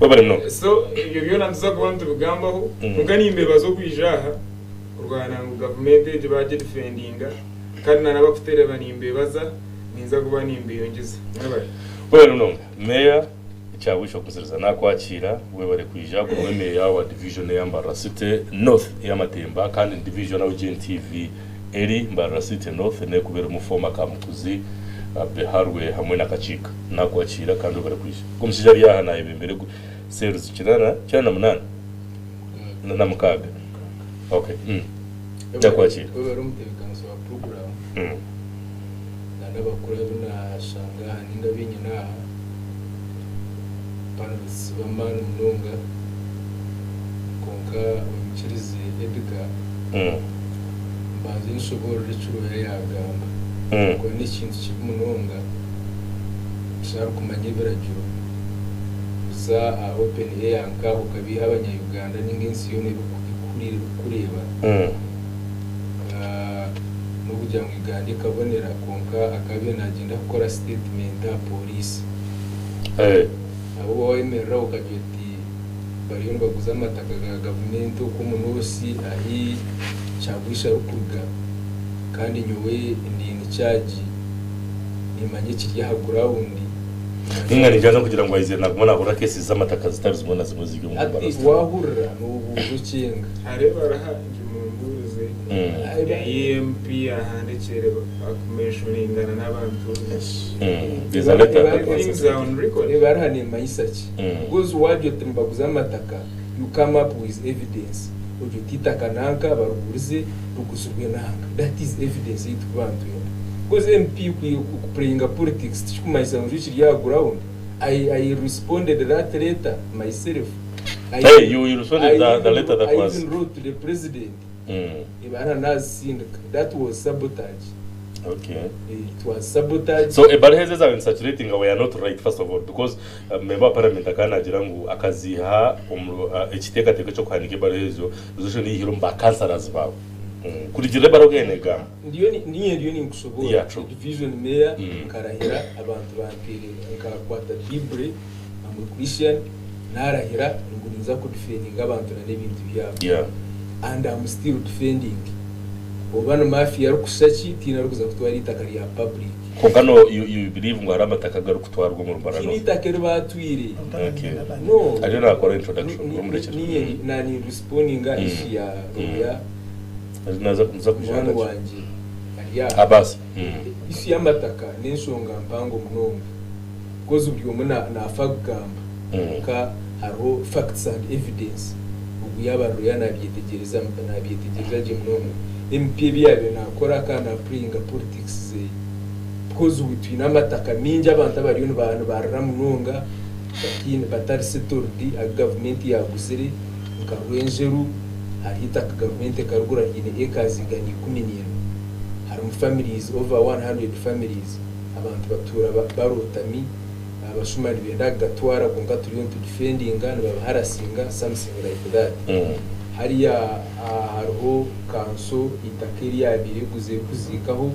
Webare munonga. So ebyo byona nituza kuba nitubigambaho kwonka nimbebaza okwija aha kurwana ngu gavumenti egi bagidifendinga kandi na n'abakutereba nimbebaza ninza kuba nimbeyongyeza. Mwebare. Webare munonga Meeya Kyabwisha Kuziriza nakwakiira webare kwija ogu niwe Meeya wa division eya Mbarara City North ey'amatemba kandi ni division ahu GNTV eri Mbarara City North nekuba erimu former Kamukuzi, Biharwe hamwe na Kakiika. Nakwakiira kandi webare kwija. Ogu omushaija ari aha nayebembera cells kinana 98 na mukaaga. Okay. Nakwakiira. Webare omutebekanisa wa puroguramu na n'abakuru abu nashanga aha ninga abu nyine aha panelists b'amaani munonga kwonka onyikirize Edgar mbanze nshoboorore eki Looya yaagamba ahabw'okuba n'ekintu kibi munonga busa arikumanya ebiragiro kuza aha open air nk'aha okabiiha abanya Uganda ninga ensi yoona erikuhurira erikukureeba n'okugira ngu Uganda ekabonera kwonka akaba abaire nagyenda kukora statement aha police aho wayemerera okagira oti bariyo nibaguza amataka ga gavumenti okwo omu North ahi Kyagwisha arikuruga kandi nyowe ndi in charge nimanya ekiri aha ground. Ninga ningira n'okugira ngu aizire naguma nahurira cases z'amataka zitari zimwe na zimwe ziri omu Hati Mbarara. wahurira nobuuza okyenga. Hare baraha ngimunguurize ei MP ahandikiire akumenshoningana n'abantu. There's a letter that was Things are on record. Ebaruha nemanyisa ki? Because wagira oti nibaguza amataka you come up with evidence ogira oti eitaka nanka barigurize riguzirwe nanka that is evidence ei turikuba nitwenda. Because MP ku playinga politics tikikumanyisa ngu kiri aha ground. I responded that letter myself. I Hey, you responded the letter that I was even wrote to the president ebaruha nazisindika that was sabotage. Okay. It was sabotage. So ebaruha ezi ezabaire nizisaturatinga were not right first of all because member wa parliament akaba nagira ngu akaziiha omu ekiteekateeko eky'okuhandiika ebaruha ezo resolution eyihire omu ba councillors baawe. Kurugirira ebaruha oku yabaire negamba. Ndiyo niinye ndiyo ninkushoboorora. Yeah, true. Division mayor nkarahira abantu bampeire nkakwata bible I'm a Christian narahira ngu ninza ku defendinga abantu na n'ebintu byabo. And I'm still defending. Oba ni mafia arikushusha ki tihaine arikuza kutwara eitaka rya public. Kwonka no you, you believe ngu hariho amataka agarikutwarwa omuri Mbarara Tihaine North? eitaka eri baatwire. Okay. No. Ariyo naakora introduction, omurekyere. Niinye na ninrespondinga issue ya ya Naza naza kwija munywani ahagati. wangye ari aha. Abaasa. Issue y'amataka n'enshonga mpango munonga because buri omwe naafa kugamba kwonka hariho facts and evidence ogu yaaba ari lawyer naabyetegyereza naabyetegyereza gye munonga. MP ebi yaabaire naakora akaba na playinga politics ze because ubu twine amataka maingi abantu abariyo nibarira munonga bataine batari settled agu gavumenti yaaguzire nka Rwenjeru hariho eitaka gavumenti ekarigura riine acres 114 harimu families over 100 families abantu batuura barootami abashuma nibenda kugatwara kwonka turiyo nitudifendinga nibabaharasinga something like that. Hariya hariho kanso eitaka eri yaabaire eguze erikuziikaho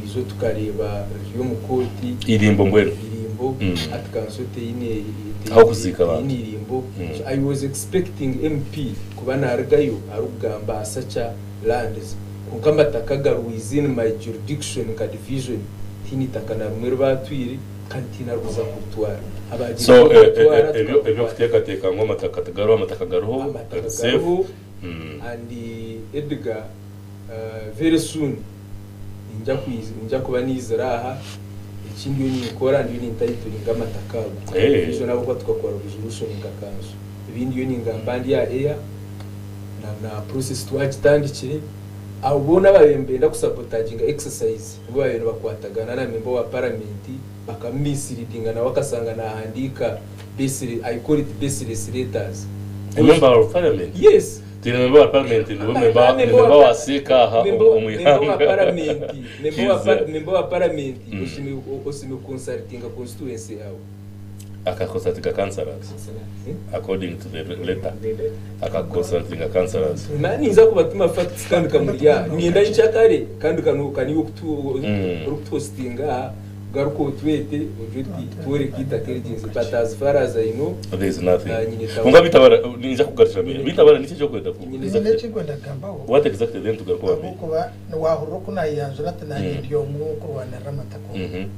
ijo tukareeba riri omu kooti. Irimbo mbwenu. Irimbo hati kanso teine Ah'okuziika abantu. teine irimbo. So I was expecting MP kuba naarugayo arikugamba aha such a lands kwonka amataka agari within my jurisdiction nka division tihaine eitaka na rimwe eri baatwire kandi tihaine arikuza kuritwara. Abaagiire So kuritwara ebyo tukabakwata. eby'okuteekateeka ngu amataka tigariho, amataka gariho, Amataka gari safe. gariho and Edgar very soon ninja ninja kuba niizire aha eki ndiyo ninkora ndiyo nintayituringa amataka ago. Division ahabw'okuba tukakora resolution nka kanso. Ebi ndiyo ningamba ndi aha air na na process twagitandikire. Abo boona ababaire nibenda kusabotaginga exercise nibo babaire nibakwatagana na member wa parliament bakamu misleadinga nawe akasanga nahandiika baseless, I call it baseless letters. A member of parliament? Yes. Twine member wa parliament niwe member ni member wa siika aha omu ihanga. Member wa parliament oshemereire kuconsultinga constituency yaawe. Akaconsultinga councillors according to the letter akaconsultinga councillors. Ninza kubatuma facts kandi kamuri aha. Niinyenda nyenkyakare kandi kanu niiwe orikutuhostinga aha. Garuka otwete ogire oti tworeke eitaka eri gyenzi but as far as I know There is nothing. Ah, nyine tawa. Kwonka Bitabara ninza kukugarukira Meya. Nyine- Bitabara niki eki orikwenda ku Nyine- Nyine exactly? ekinkwenda kugambaho What exactly then tugaruke owa Meya. ahabw'okuba wahurira oku nayanjura ati nanye ndi omwe okurwanirira amataka omu.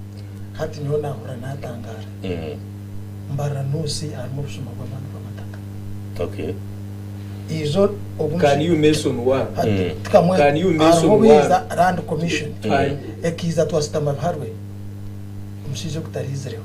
Hati nyowe nahurira natangara. Mbarara North harimu obushuma bw'amaani bw'amataka. Okay. Ijo ogu Can you mention one? Hati tikamwe Can you mention hariho obuhiiza one? Land Commission Can- ekiiza twasitama biharwe omushaija ogu tariizireho.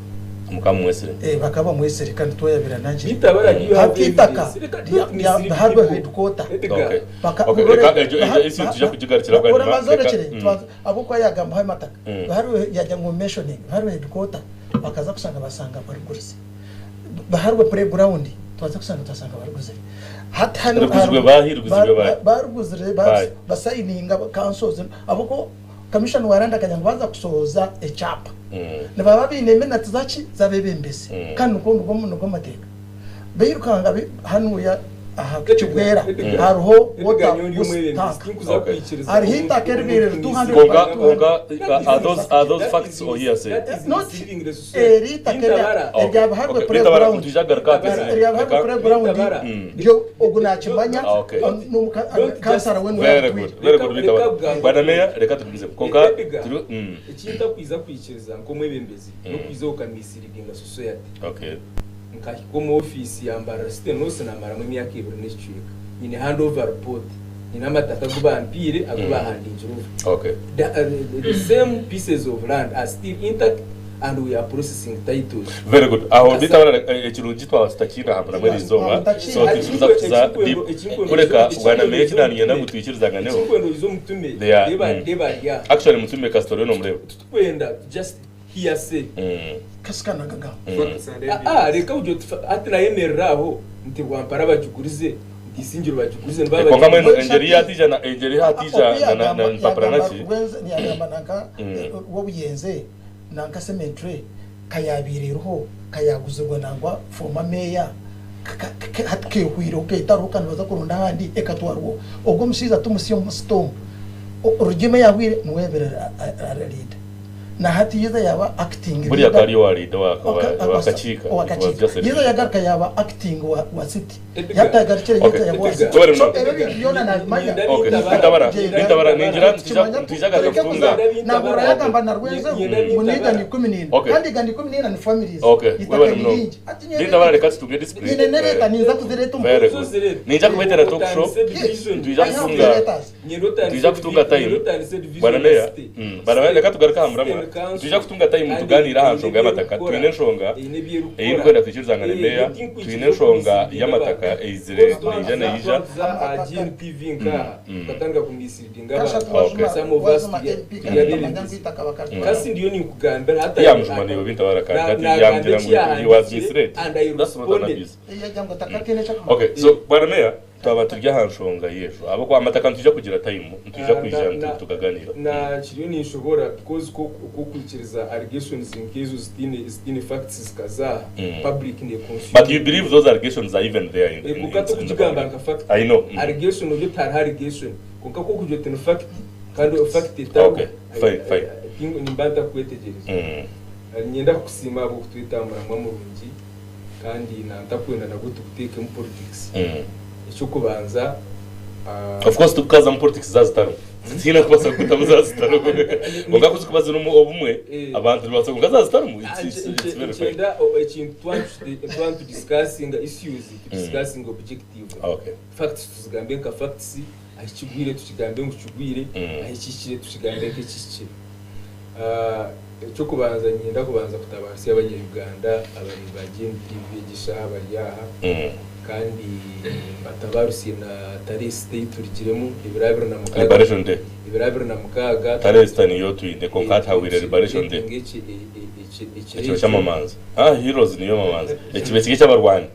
Mukaba mumwesire. Eh, bakaba bamwesire kandi twayabira nangire. Bitabara do you have Hati eitaka evidence? Reka rya- don't rya mislead Biharwe people. headquarter. Edgar. Okay. Baka- Okay, murore- reka egyo egyo baha- issue baha- tujya kugigarukira Ora bwanyuma. banza Reka orekere ahabw'okuba yagambaho amataka. Biharwe yajya ngu mentioning Biharwe headquarter bakaza kushanga basanga barigurize. Baharwe playground twaza kushanga twasanga bariguzire. Hati hanu Riguzirwe baahi? Riguzirwe baahi? Bariguzire Baahi? basayininga councils ahabw'okuba commission wa land akagira ngu baza kushohoza ekyapa nibaba baine eminati zaki z'abebembezi kandi nigwo nigwo nigwo mateeka. Bairukanga hanuya aha Kigwera hariho water boost tank. Hariho eitaka eribaire riri 200 Kwonka by 200. kwonka are those are those facts or hearsay? Not eri eitaka erya erya Biharwe Bitabara playground. nitwija kugaruka aha Erya Biharwe Reka playground ryo ogu nakimanya Ah, okay. kansara we niwe Very yatwire. good. Very good Bitabara. Bwana Meya reka tugumizemu. Kwonka turi Ekintakwiza kwikiriza nk'omwebembezi n'okwiza okamisiriginga society. Okay. Nkahika omu ofiisi ya Mbarara City North namaramu emyaka ebiri n'ekicweka. Nyine hand over report. Nyine amataka agu bampiire agu bahandingire over. Okay. The same pieces of land are still intact and we are processing titles. Very good. Aho bitabara ekirungi twaba tutakiine aha muramwa eri izooba. So tituza kuza deep. Kureka bwana Meya eki naninyenda ngu twikirizanganeho. Ekinkwenda oize omutume They are, reeba reeba ari aha. Actually mutume kasita oriyo nomureba. Titukwenda just hearsay. Kasika nagagamba. Facts and Ah, ah, evidence. reka ugire oti hati nayemerera aho nti Rwampara bagigurize, nti Isingiro bagigurize, niba Kwonka mbwenu bagigurize. engyeri yatija na engyeri hatija na na mpapura naki. Yagamba nanka Rwobuyenze nanka cemetery kayabaire eriho kayaguzirwe nangwa former mayor hati kehwireho ketariho kandi nibaza kuronda ahandi ekatwarwaho. Ogwo omushaija tumutsya omu storm Rugyema yahwire niwe yabaire ari leader. Na hati yiza yaba acting Buriya leader. akaba ari owa leader wa wa kakiika. Owa It was kakiika. just a Yiza leader. yagaruka yaba acting wa city. Edgar. Yatagarukire Okay. yiza yaba wa Edgar. city. Tubare So muno. ebyo bintu byona nabimanya. Okay. Bitabara. Bitabara. Bitabara ningira Kimanya nitwija garuka tureke kutunga. kuza nabura yagamba na Rwenze ngu ni 14. Okay. Kandi igana 14 ni families. Okay. Itaka Webale ni muno. ringi. Ati nyine Bitabara reka tutunge discipline. nyine nereta ninza kuzireta omu Very good. Ninja kubetera talk show. Nitwija I have kutunga the letters. Nitwija kutunga time. Bwana Meya. Bwana Meya reka tugaruke aha muramwa. Nitwija kutunga time tuganire aha nshonga y'amataka. Twine enshonga ei ndikwenda twikirizangane Meya. Twine enshonga y'amataka eizire neija neija. Aha GNTV nkaha tukatandika kumisleadinga Kasha abantu. tuwazuma Some of us wazuma MP turi kandi abebembezi. tumanya ngu itaka bakaritwara. Kasi ndiyo ninkugambira hati Yamujuma niwe Bitabara kandi hati yamugira ngu he was misled. and I That's not an responded. abuse. Yagira ngu itaka tihaine ekyakumara. Okay, so Bwana Meya twaba turi aha nshonga y'ejo ahabw'okuba amataka nitwija kugira time nitwija kwija tukaganira. Na kiriyo ninshobora because ko okwikiriza allegations nk'ezo zitiine zitiine facts zikaza aha public ne consume. But you believe those allegations are even there in, in, Kwonka in, in the tokugigamba public? nka fact. I know. Allegation oryo tihariho allegation kwonka ku okugira oti ni fact kandi fact etariho. Okay, fine, fine. Nimba ntakwetegyereza. Niinyenda kukusiima ahabw'okutweta aha muramwa murungi kandi na ntakwenda nabwo tuguteekemu politics. Eky'okubanza, Of course tikukazamu politics zaaza zitarimu. Tihaine kubaasa kukutamu zaaza zitarimu. Kwonka ku zirikuba zirimu obumwe abantu nibabaasa kwonka zaaza zitarimu it's very fine. Nkyenda ekintu twaba nitudiscussinga issues, tudiscussinge objectively. Okay. Facts tuzigambe nka facts, ahi kigwire tukigambe ngu kigwire, ahi kihikire tukigambe nk'ekihikire. Eky'okubanza niinyenda kubanza kutabaarisa Abanya-Uganda abareebi ba GMTV egi eshaaha bari aha kandi mbatabaarusye na tarehe esita ei turugiremu ebiro 26 Liberation Day. Ebiro 26 Tarehe esita niyo twine kwonka hati hahweire Liberation Day. Ekiro ky'amamanzi. Ah, heroes niyo mamanzi. Ekibe kiri eky'abarwani.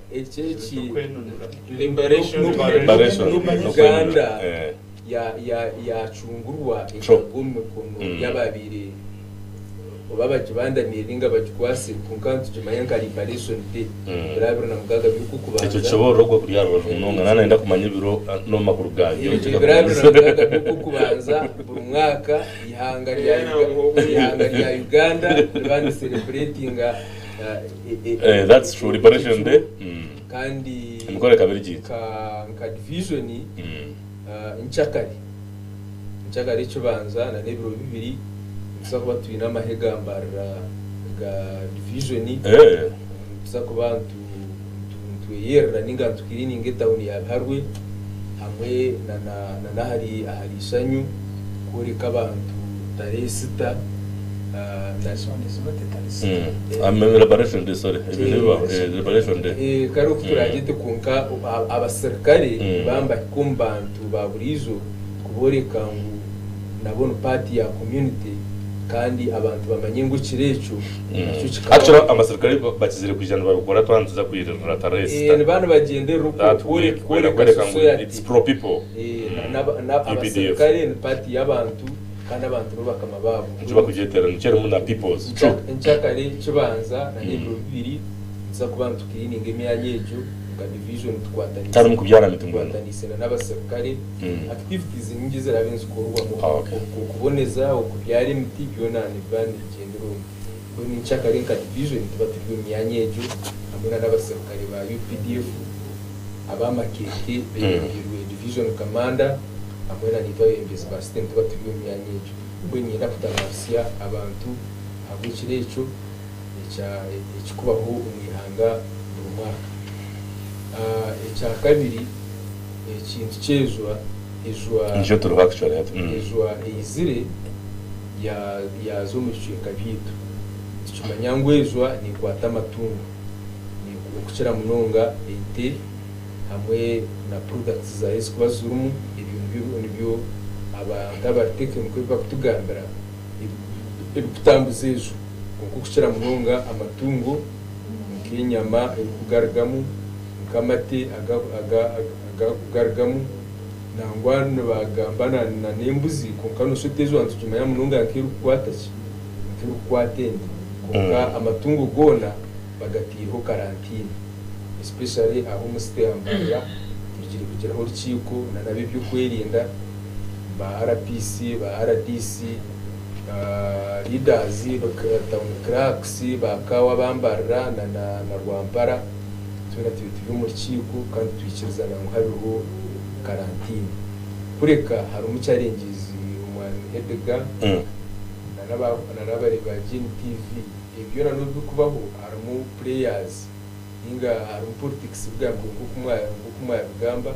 Liberation. Liberation. Uganda Eh. ya ya yacungurwa True. ekagwa omu mikono y'ababaire Oba bagibandamiire ninga bagikwasire kwonka nitugimanya nka Liberation Day 26 Ekyo by'Okw'okubanza. kishoboorora ogwo kuri aha rubaju munonga naaba nayenda kumanya ebiro n'amakuru gaabyo. 26 by'Okw'okubanza buri mwaka eihanga rya eihanga rya Uganda riba nirisereburetinga Eh, that's true, Liberation Day. Kandi Emikoro ekaba eri gye. Nka nka division nkyakare nkyakare ekibanza na n'ebiro bibiri nituza kuba twine amahe ga Mbarara ga division nituza kuba nitweyerera ninga nitukirininga etawuni ya Biharwe hamwe na na n'ahari ahari Ishanyu kworeka abantu tarehe sita Liberation Day, sorry, ebintu bibaho, Liberation Day. Kare oku turagyete kwonka abasirikare bambahika omu bantu ba buriijo kubooreka ngu nabo ni part ya community kandi abantu bamanye ngu ekiro ekyo nakyo kikabaho. Actually abasirikare bakizire kwija nibabikora twaba nituza kwiririra tarehe sita. Nibaba nibagyenderera okwo That week kworeka kworeka ngu society. it's pro people. UPDF. Abasirikare ni part y'abantu. Kandi abantu nibo bakama baabo. Nikyo bakugyetera nikyo erimu na peoples. True. Enkyakare ekibanza na n'ebiro bibiri nituza kuba nitukirininga emyanya egyo nka division tukwatanise Tarimu kubyara miti mbwenu. tukwatanise na n'abaserukare. Activities nyingi eziraabe nizikorwamu Ah, okay. okuboneza, okubyara emiti byona nibiba nibigyendera omu. Mbwenu enkyakare nka division nituba turi omu myanya egyo hamwe na n'abaserukare ba UPDF ab'amakeete bebembirwe division commander. Hamwe na naitwe abebembezi ba site nituba turi omu myanya egyo. Mbwenu niinyenda kutabaasya abantu ahabw'ekiro ekyo ekirikubaho omu ihanga buri mwaka. Ekya kabiri, ekintu ky'ejwa, ejwa Nikyo turiho actually hati. Ejwa eizire yaaza omu bicweka byaitu. Nitukimanya ngu ejwa neekwata amatungo, okukira munonga ente. Hamwe na products zaayo ezikuba zirimu, ebyo nibyo nibyo abantu abari technical ebi bakutugambira ebikutambuza ejo. Kwonka okukira munonga amatungo nk'enyama erikugarugamu, nk'amate agakugarugamu, nangwa nibagamba na n'embuzi kwonka noshusha oti ejo nitugimanya munonga nk'erikukwata ki? Nk'erikukwata ente. Kwonka amatungo goona bagateireho karantiini. Especially aho omu city ya Mbarara turugire kugiraho orukiiko na n'ab'ebyokwerinda ba RPC, ba RDC, leaders, town clerks, ba CAO aba Mbarara na na Rwampara twena tube turi omu rukiiko kandi twikirizana ngu habeho karantini. Kureka harimu challenges omwami Edgar na n'abari ba Gen TV ebi byona n'obu birikubaho harimu players. Ninga harimu politics bigambirwe nk'oku mwabigamba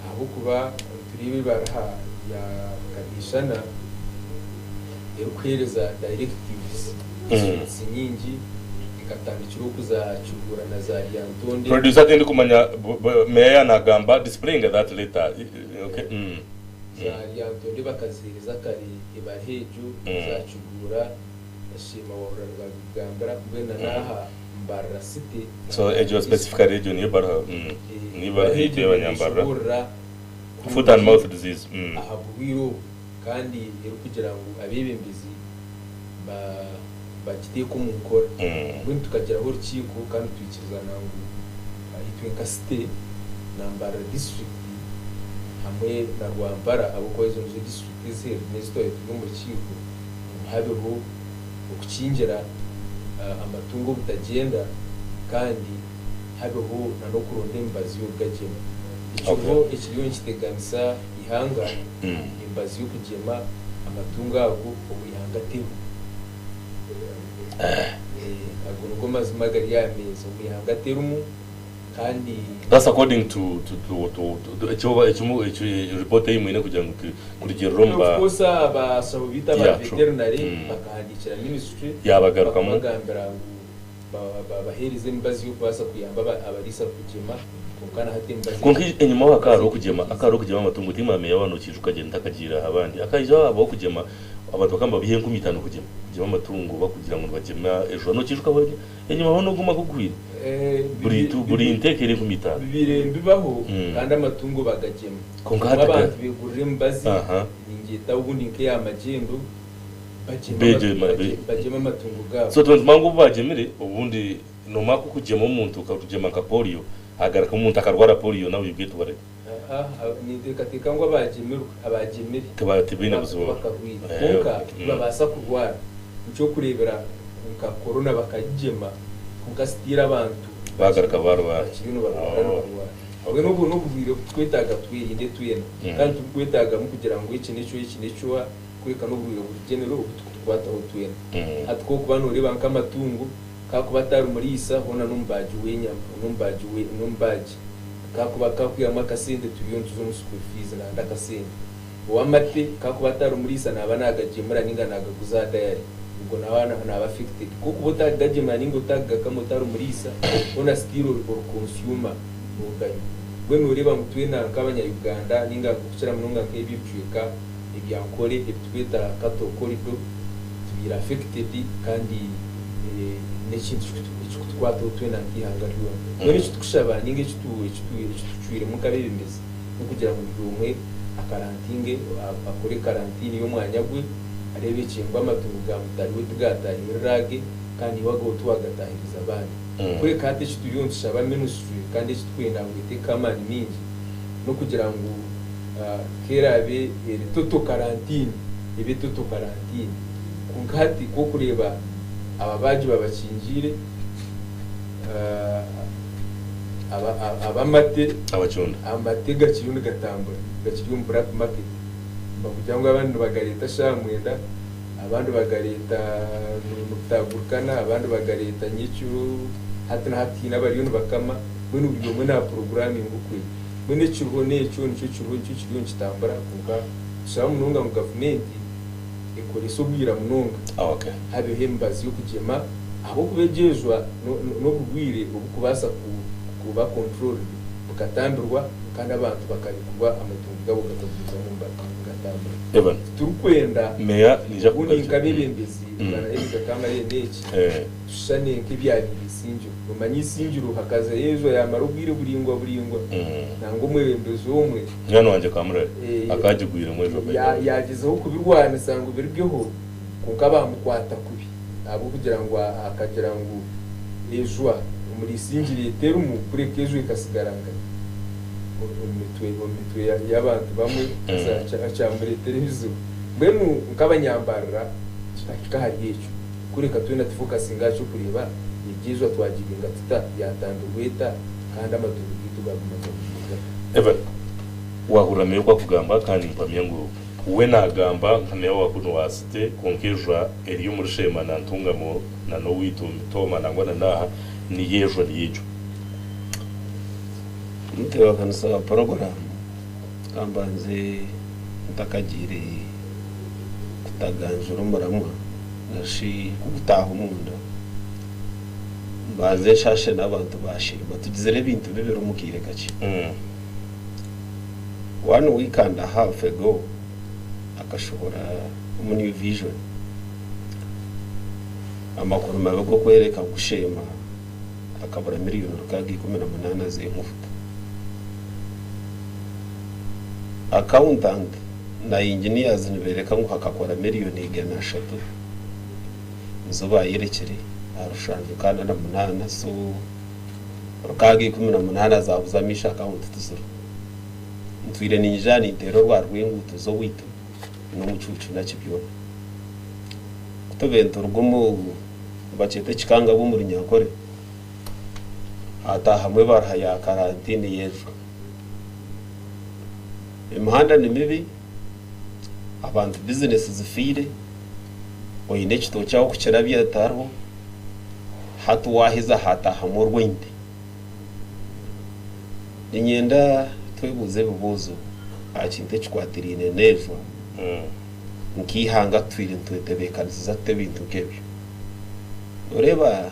ahabw'okuba nitureeba ebaruha ya Kamishana erikuheereza directives districts nyingi ekatandikira oku za Kiruhura na za Lyantonde. Producer tindikumanya meya yanagamba displaying that letter okay. Za Lyantonde bakaziheereza kare ebaruha egyo za Kiruhura Nashiima wahurira nibabigambira mbwenu na n'aha Mbarara City So egyo specifically egyo niyo baruha niyo baruha Ebaruha eitu egyo y'abanyambarara. neshoboorora Foot and kurungi mouth disease. aha burwaire obu kandi erikugira ngu abeebembezi bagiteeke omu nkora. Mbwenu tukagiraho orukiiko kandi twikirizana ngu itwe nka City na Mbarara District hamwe na Rwampara ahabw'okuba ezo nizo disiturikiti eziheerire n'ezi twaba turi omu rukiiko ngu habeho okukingira amatungo obutagyenda kandi habeho na n'okuronda emibazi y'okugagyema. Ekiriho ekiriyo nikiteganisa eihanga emibazi y'okugyema amatungo ago omu ihanga teriho. Ago nigo mazima agari aha meeza, omu ihanga terimu. Kandi. That's according to to to to to ekyoba ekimu eki report ei mwine kugira ngu kurugirira omu Of ba course abashaho baitu aba Yeah, true. veterinary bakahandiikira ministry Yaabagarukamu. bakabagambira ngu babaheereze emibazi y'okubaasa kuyamba abariisa kugyema kwonka na hati emibazi Kwonka enyima aho hakaba hariho okugyema hakaba hariho okugyema amatungo tiimanya meeya waaba nokiijuka gye ntakagiire aha bandi hakaija habaho okugyema abantu bakaba nibabiha 5000 kugyema kugyema amatungo bakugira ngu nibagyema ejuura nokiijuka Enyima hoona oguma gugwire. Buri buri nteeka eri 5000. Bibaire nibibaho kandi amatungo bagagyema. Kwonka Obumwe hati abantu begurira emibazi Aha. ningyeta obundi nk'eya magyendo Bagyeme Begyema, ama- bagyeme amatungo gaabo. So nitumanya ngu obu bagyemire obundi nomanya ku okugyema omuntu okagyema nka polio hagarukamu omuntu akarwara polio nawe you get worried. Aha, ninteekateeka ngu abagyemirwe, abagyemire Tibaine buzibu. Tibakarwaire. Kwonka nibabaasa kurwara. Eky'okureebera nka corona bakagigyema kwonka still abantu Bagaruka barwara. bakiriyo nibarwara nibarwara. Mbwenu obwo n'oburwaire obu turikwetaaga twerinde twena. Kandi tiburikwetaagamu kugira ngu eki n'ekyo eki n'ekyo kureka n'oburwaire buri general obu turikutukwataho twena. Hati ku orikuba nooreeba nk'amatungo, kakuba atari muriisa hoona n'omubaagi w'enyama, n'omubaagi we n'omubaagi kakuba kakwihamu akasente turiyo nituza omu school fees nanda akasente. Ow'amate kakuba atari muriisa naaba naagagyemura ninga naagaguza aha dairy obwo nawe naaba affected. Ku orikuba otarikugagyemura ninga otarikugakama otari muriisa hoona still ori consumer nooganywa. Mbwenu nooreeba ngu twena nk'abanya Uganda ninga okukira munonga nk'ebi ebicweka ebya Ankole ebi turikweta cattle corridor tubaire affected kandi n'ekintu ekirikutukwataho twena nk'eihanga ryona. Mbwenu eki turikushaba ninga eki tucwiremu nk'abeebembezi n'okugira ngu buri omwe akarantinge, akore karantiini y'omwanya gwe, areebekye ngu amatungo ga mutaahi we tigaatahirira age kandi iwe agawe tiwaagataahiriza abandi. Kureka hati eki turiyo nitushaba minisitule kandi eki turikwenda ngu eteekeho amaani maingi n'okugira ngu ku eraabe eri total karantini, ebe total karantini. Kwonka hati ku orikureeba ababaagi babakingiire, ab'amate, Abacunda. amate gakiriyo nigatambura, gakiri omu black market. Nibakugira ngu abandi nibagareeta shaaha mwenda, abandi bagareeta nibutagurikana, abandi bagareeta nyekiro, hati na hati haine abariyo nibakama, mbwenu buri omwe naapuroguraminga okwe. Mbwenu ekiriho n'ekyo nikyo kiriho nikyo kiriyo nikitambura kwonka nitushaba munonga ngu gavumenti ekorese obwira munonga habeho emibazi y'okugyema ahabw'okuba egyejwa n'oburwaire oburikubaasa kuba controlled bukatambirwa kandi abantu bakarekurwa amatungo gaabo gakagumizamu nigatambura. Evan. Titurikwenda Meya naija obundi kugarukira. nk'abeebembezi Bwana Kamara n'eki tushushane nk'ebyabaire Isingiro. Omanye Isingiro hakazayo enjwa yamara obwire buraingwa buraingwa nangwa omwebembezi omwe Munywani wangye Kamurari akagigwiremu enjwa by the way. Yagyezaho kubirwanisa ngu birugeho kwonka bamukwata kubi ahabw'okugira ngu akagira ngu enjwa omuri Isingiro eterimu kureka enjwa ekasigara nka omu mitwe omu mitwe y'abantu bamwe kyamureetera ebizibu. Mbwenu nk'abanyambarira tutahika ahari ekyo. Kureka twena tufokasinge aha ky'okureeba egyo ejwa twagiringa tuta, yaatambirwa eta, kandi amatungo gaitu gaaguma gagumire gata. Evan, waahurira meeya oku akugamba kandi nimpamya ngu we naagamba nka meeya wa kunu wa City kwonka ejwa eri omuri Sheema na Ntungamo na n'owaitu Mitooma nangwa na n'aha niyo ejwa niyo egyo. Omutebeekanisa wa puroguraamu ka mbanze ntakagiire kutaganjura omuramwa. Narishi kugutaaha omunda mbanze nshashe n'abantu ba Sheema tugizire ebintu bibiri omu kaire kakye. One week and a half ago akashohora omu New Vision amakuru mabi g'okworeka ngu Sheema akabura miriyoni 618 z'enguuto. Accountant na engineers nibereka ngu hakakora miriyoni 300 nizo bayerekire aha rushanju kana na munana so 618 zabuze amaisho akawunti tiziriho. Ntwire ninyija aha ninteera orwari rw'enguuto z'owaitu n'omucuucu naki byona. Kutubaire nituruga omu nibakyeta ekikangabwa omu Runyankore hataahamu ebaruha ya karantini y'enju. Emihanda ni mibi, abantu bizinesi zifiire, oine ekitookye aho kukirabya tihariho, hati waaheza haataahamu orw'ente. Niinyenda twebuuze ebibuuzo aha kintu ekikwatiraine n'ejwa nk'eihanga tutwire nitwetebeekanisiza tuta ebintu nk'ebyo. Nooreeba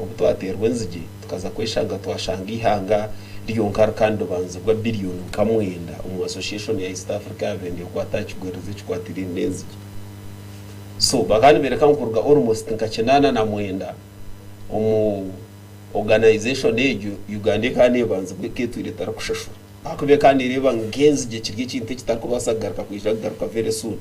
Obu twateerwa enzigye tukaza kweshanga twashanga eihanga ryonka rikaba niribanzibwa biriyoni nka mwenda omu Association ya East Africa yaabaire neekwata aha kigwererezi ekikwatiraine n'enzigye. So bakaba nibeereka ngu kuruga almost nka kinaana na mwenda omu organisation egyo Uganda ekaba neebanzibwa ekaba etwire etarikushashura ahakuba ekaba neereeba ngu nk'enzigye kiri ekintu ekitarikubaasa kugaruka kwija kugaruka very soon.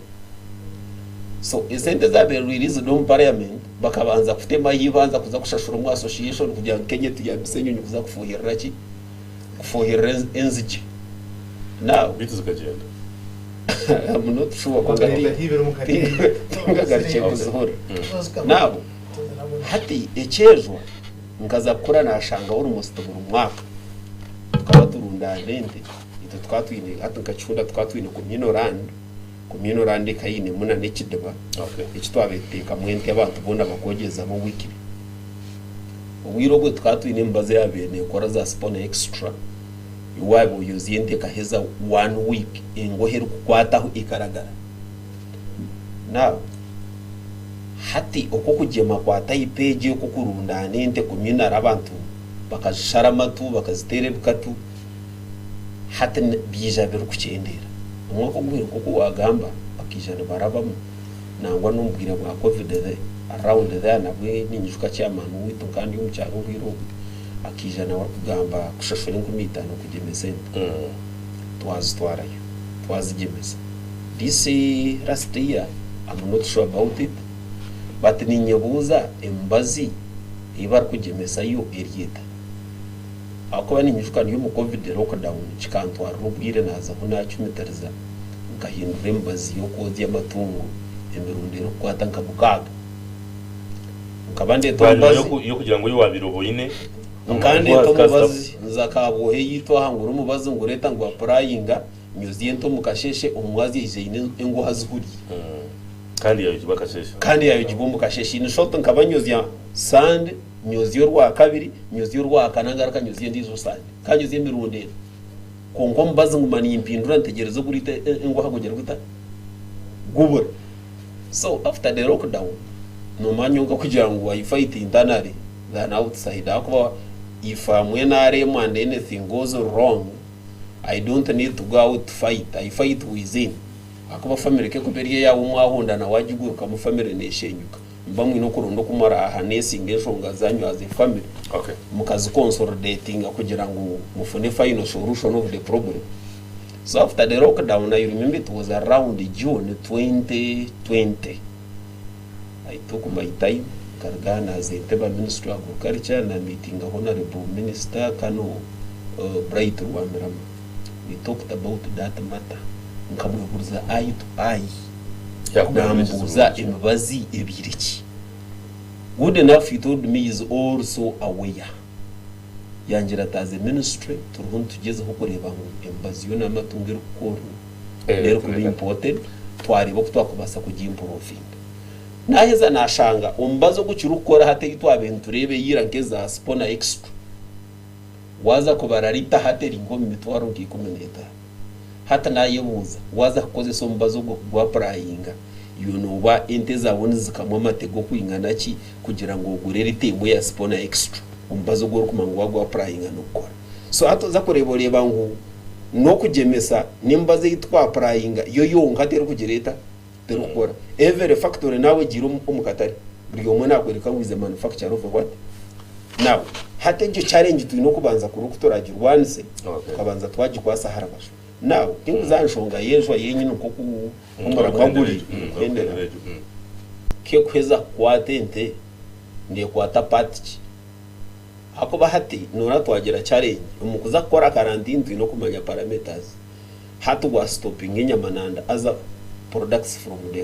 So esente ezabaire released omu parliament bakabanza kutemaho eibanja kuza kushashura omu association kugira ngu Kenya etuyambise enyonyi kuza kufuhirira ki? Kufuhirira enzigye. Now Beitu zikagyenda. I'm not sure kwonka tinkagarukire kuzihurira. Now hati ekyejwa nkaza kukura nashanga almost buri mwaka tukaba turundaana ente itwe tukaba twine hati nka Kihunda tukaba twine communal land. Communal land eka einemu na n'ekidiba eki twabaire tuteekamu ente abantu boona bakoogyezamu weekly. Obwire obwo tukaba twine emibazi eyaabaire neekora za Spona Extra, waaba oyozya ente ekaheza one week engohe erikukwataho ekaragara. Now hati okwo okugyema kwa type egyo eky'okurundaana ente communal abantu bakazishara amatu bakaziteera ebikatu, Hati byaija birikukyendeera. Omwaka oguhweire nk'oku waagamba, bakaija nibarabamu nangwa n'omu bwire bwa Covid the around there nabwe ninyijuka chairman waitu nkaba ndi omu kyaro obwire obwo akaija nawe arikugamba kushashura 5000 kugyemesa ente. Twazitwarayo twazigyemesa. This last year I'm not sure about it but ninyebuuza emibazi ei barikugyemesa yo eri eta? Ahakuba ninyijuka ndi omu Covid lockdown kikantwarira obwire naazaho naacumitiriza nkahindura emibazi y'okwozya amatungo emirundi erikukwata nka mukaaga. Nkaba ndeeta Bwanyima omubazi. y'okugira ngu ei waabaire oboine Nkaba ndeeta omubazi nza Kabwohe eyaitu aha ngura omubazi ngureeta ngu apurayinga nyozya ente omu kasheeshe omumwazi aija aine engoha zihuriire. Kandi yaayogibwa akasheeshe. Kandi yaayogibwa omu kasheeshe. In short nkaba nyozya Sunday. Nyozya orwakabiri, nyozya orwakana ngaruka nyozya endiijo Sande. Ka nyozya emirundi ena. Kwonka omubazi nguma nimpindura ntegyereza oguriita enguha gugira guta? Gubura. So after the lockdown, noomanya kwonka kugira ngu I fight internally than outside ahakuba if am NRM and anything goes wrong, I don't need to go out to fight, I fight within. Ahakuba family ku erikuba eri eyaawe mwahondana waagigurukamu family neeshenyuka. Muba mwine okuronda oku murahanesinga enshonga zanyu as a family mukaziconsolidatinga kugira ngu mufune final solution of the problem. So after the lockdown I remember it was around June 2020 I took my time nkaruga aha naaza Entebbe ministry of agriculture na meetinga honourable minister Kano Bright Rwamirama we talked about that matter nkamwehuriza eye to eye. Nambuuza emibazi ebaire ki? Good enough he told me he is also aware. Yangira ati as a ministry turiho nitugyezaho kureeba ngu emibazi yoona y'amatungo erikukorwa n'erikuba imported twareeba oku twakubaasa kugi improvinga. Naheza nashanga omubazi ogukirikukora hati ei twabaire nitureeba eya ira nk'eza Spona Extra waaza kubara lita hati eri nk'omu mitwaro nka 15. Hati naayebuuza, waaza kukozesa omubazi ogwo kugwapurayinga, iwe nooba ente zaawe nizikamwa amate g'okwingana ki kugira ngu ogure lita emwe ya Sipona Extra, omubazi ogu orikumanya ngu waagwapurayinga nigukora? So hati oza kureeba oreeba ngu n'okugyemesa n'emibazi ei twapurayinga yo yonka terikugira eta? Terikukora. Every factory naawe egiire omu katare, buri omwe naakworeka ngu is a manufacturer of what? Now, hati egyo challenge twine okubanza kurora oku turaagirwanise, tukabanza twagikwasa aha rubaju. Now, tinkuza aha nshonga y'enjwa yenyini nk'oku omuramwa guri, kuhendera. K'ekuheza kukwata ente, neekwata part ki? Ahakuba hati noora twagira challenge, omu kuza kukora quarantine twine okumanya parameters. Hati wa stopinga enyama and other products from the.